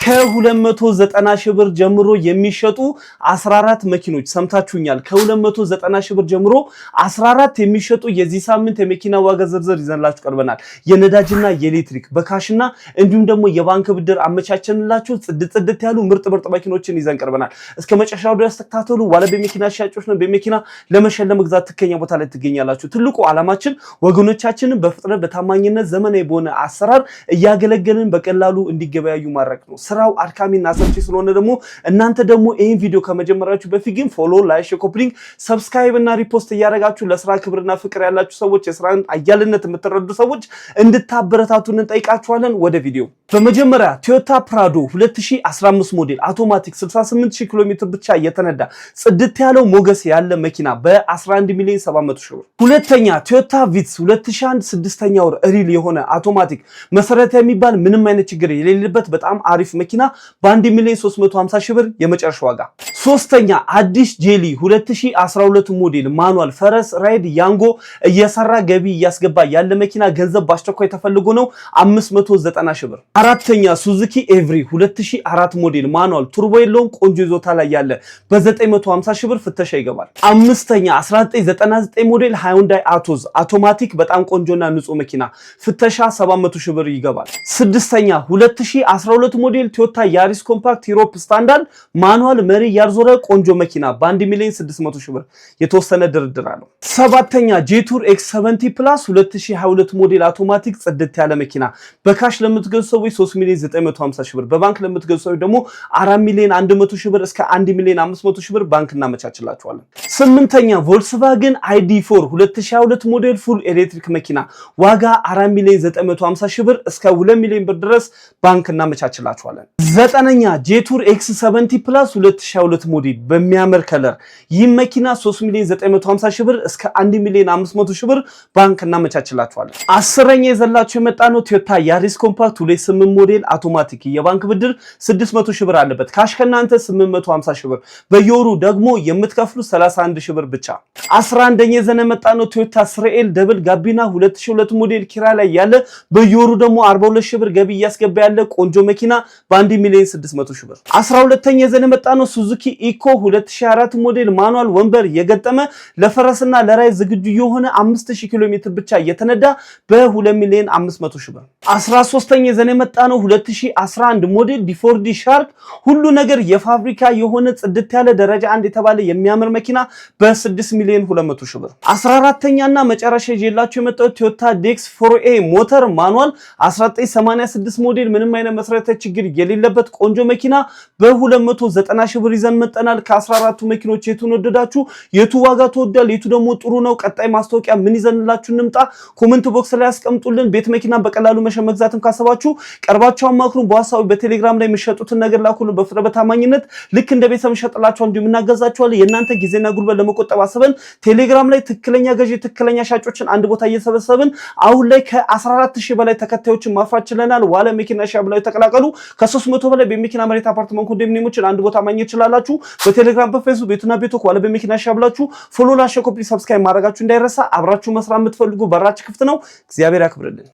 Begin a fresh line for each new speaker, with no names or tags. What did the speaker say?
ከ290 ሺህ ብር ጀምሮ የሚሸጡ 14 መኪኖች፣ ሰምታችሁኛል። ከ290 ሺህ ብር ጀምሮ 14 የሚሸጡ የዚህ ሳምንት የመኪና ዋጋ ዝርዝር ይዘንላችሁ ቀርበናል። የነዳጅና የኤሌክትሪክ በ cash ና እንዲሁም ደግሞ የባንክ ብድር አመቻቸንላችሁ። ጽድት ጽድት ያሉ ምርጥ ምርጥ መኪኖችን ይዘን ቀርበናል። እስከ መጨረሻው ድረስ ተከታተሉ። ዋለ በመኪና ሻጮች ነው። በመኪና ለመሸጥ ለመግዛት ትክክለኛ ቦታ ላይ ትገኛላችሁ። ትልቁ ዓላማችን ወገኖቻችንን በፍጥነት፣ በታማኝነት፣ ዘመናዊ በሆነ አሰራር እያገለገልን በቀላሉ እንዲገበያዩ ማድረግ ነው። ስራው አድካሚና አሰልቺ ስለሆነ ደግሞ እናንተ ደግሞ ይህን ቪዲዮ ከመጀመራችሁ በፊት ግን follow፣ like፣ copy link፣ subscribe እና repost እያደረጋችሁ ለስራ ክብርና ፍቅር ያላችሁ ሰዎች፣ የስራን አያልነት የምትረዱ ሰዎች እንድታበረታቱን እንጠይቃችኋለን። ወደ ቪዲዮ። በመጀመሪያ ቶዮታ ፕራዶ 2015 ሞዴል አውቶማቲክ፣ 68,000 ኪሎ ሜትር ብቻ የተነዳ፣ ጽድት ያለው ሞገስ ያለ መኪና በ11 ሚሊዮን 700 ሺህ ብር። ሁለተኛ ቶዮታ ቪትስ 2001 ስድስተኛ ወር real የሆነ አውቶማቲክ፣ መሰረታዊ የሚባል ምንም አይነት ችግር የሌለበት በጣም አሪፍ መኪና በ1 ሚሊዮን 350 ሺህ ብር የመጨረሻ ዋጋ። ሶስተኛ አዲስ ጄሊ 2012 ሞዴል manual፣ ፈረስ፣ ራይድ፣ ያንጎ እየሰራ ገቢ እያስገባ ያለ መኪና፣ ገንዘብ በአስቸኳይ ተፈልጎ ነው፣ 590 ሺህ ብር። አራተኛ ሱዙኪ ኤቭሪ 2004 ሞዴል manual፣ turbo የለውም፣ ቆንጆ ይዞታ ላይ ያለ በ950 ሺህ ብር ፍተሻ ይገባል። አምስተኛ 1999 ሞዴል ሃዩንዳይ አቶዝ አውቶማቲክ፣ በጣም ቆንጆና ንጹህ መኪና፣ ፍተሻ 700 ሺህ ብር ይገባል። ስድስተኛ 2012 ሞዴል ቶዮታ ያሪስ ኮምፓክት Europe standard manual፣ መሪ ያልዞረ ቆንጆ መኪና በ1 ሚሊዮን 600 ሺህ ብር የተወሰነ ድርድር አለው። ሰባተኛ ጄቱር X 70 Plus 2022 ሞዴል አውቶማቲክ፣ ጽድት ያለ መኪና በ cash ለምትገዙ ሰዎች 3 ሚሊዮን 950 ሺህ ብር፣ በባንክ ለምትገዙ ሰዎች ደግሞ 4 ሚሊዮን 100 ሺህ ብር እስከ 1 ሚሊዮን 500 ሺህ ብር ባንክ እናመቻችላቸዋለን። ስምንተኛ ቮልስቫገን ID4 2022 ሞዴል full electric መኪና ዋጋ 4 ሚሊዮን 950 ሺህ ብር እስከ 2 ሚሊዮን ብር ድረስ ባንክ እናመቻችላቸዋለን። ዘጠነኛ ጄቱር X 70 Plus 2022 ሞዴል በሚያምር color፣ ይህ መኪና 3 ሚሊዮን 950 ሺህ ብር እስከ 1 ሚሊዮን 500 ሺህ ብር ባንክ እናመቻችላቸዋለን። አስረኛ ይዘንላችሁ የመጣነው ቶዮታ ያሪስ ኮምፓክት 28 ሞዴል አውቶማቲክ፣ የባንክ ብድር 600 ሺህ ብር አለበት። Cash ከእናንተ 850 ሺህ ብር፣ በየወሩ ደግሞ የምትከፍሉ 31 ሺህ ብር ብቻ። 11ኛ ይዘን የመጣነው ቶዮታ 3L double ጋቢና 2002 ሞዴል፣ ኪራይ ላይ ያለ፣ በየወሩ ደግሞ 42 ሺህ ብር ገቢ እያስገባ ያለ ቆንጆ መኪና በ1 ሚሊዮን 600 ሺህ ብር። 12ኛ ይዘን የመጣነው ሱዙኪ ኢኮ 2004 ሞዴል manual፣ ወንበር የገጠመ፣ ለፈረስና ለራይድ ዝግጁ የሆነ፣ 5000 ኪሎ ሜትር ብቻ የተነዳ በ2 ሚሊዮን 500 ሺህ ብር። 13ኛ ይዘን የመጣነው 2011 ሞዴል D4D ሻርክ፣ ሁሉ ነገር የፋብሪካ የሆነ፣ ጽድት ያለ፣ ደረጃ አንድ የተባለ የሚያምር መኪና በ6 ሚሊዮን 200 ሺህ ብር። 14ተኛና መጨረሻ ይዤላችሁ የመጣሁት ቶዮታ DX 4A ሞተር manual 1986 ሞዴል፣ ምንም አይነት መሰረታዊ ችግር የሌለበት ቆንጆ መኪና በ290 ሺህ ብር ይዘን መጥተናል። ከ14ቱ መኪኖች የቱን ወደዳችሁ? የቱ ዋጋ ተወዷል? የቱ ደግሞ ጥሩ ነው? ቀጣይ ማስታወቂያ ምን ይዘንላችሁ እንምጣ? Comment box ላይ ያስቀምጡልን። ቤት መኪና በቀላሉ መሸጥ መግዛትም ካሰባችሁ ቀርባችሁ አማክሩን። በዋትስአፕ፣ በቴሌግራም ላይ የሚሸጡትን ነገር ላኩልን። በፍጥነት፣ በታማኝነት ልክ እንደ ቤተሰብ እንሸጥላችኋል፣ እንዲሁም እናገዛችኋለን። የእናንተ ጊዜና ጉልበት ለመቆጠብ አስበን ቴሌግራም ላይ ትክክለኛ ገዢ፣ ትክክለኛ ሻጮችን አንድ ቦታ እየሰበሰብን አሁን ላይ ከ14 ሺህ በላይ ተከታዮችን ማፍራት ችለናል። ዋለ መኪና ሻ ብላችሁ ተቀላቀሉ። ከ300 በላይ በመኪና፣ መሬት፣ አፓርትመንት፣ ኮንዶሚኒየሞችን አንድ ቦታ ማግኘት ይችላላችሁ። በቴሌግራም፣ በፌስቡክ ቤቱና ቤቶክ ዋለ በመኪና ሻ ብላችሁ follow፣ like፣ copy፣ subscribe ማድረጋችሁ እንዳይረሳ። አብራችሁ መስራት የምትፈልጉ በራችን ክፍት ነው። እግዚአብሔር ያክብርልን።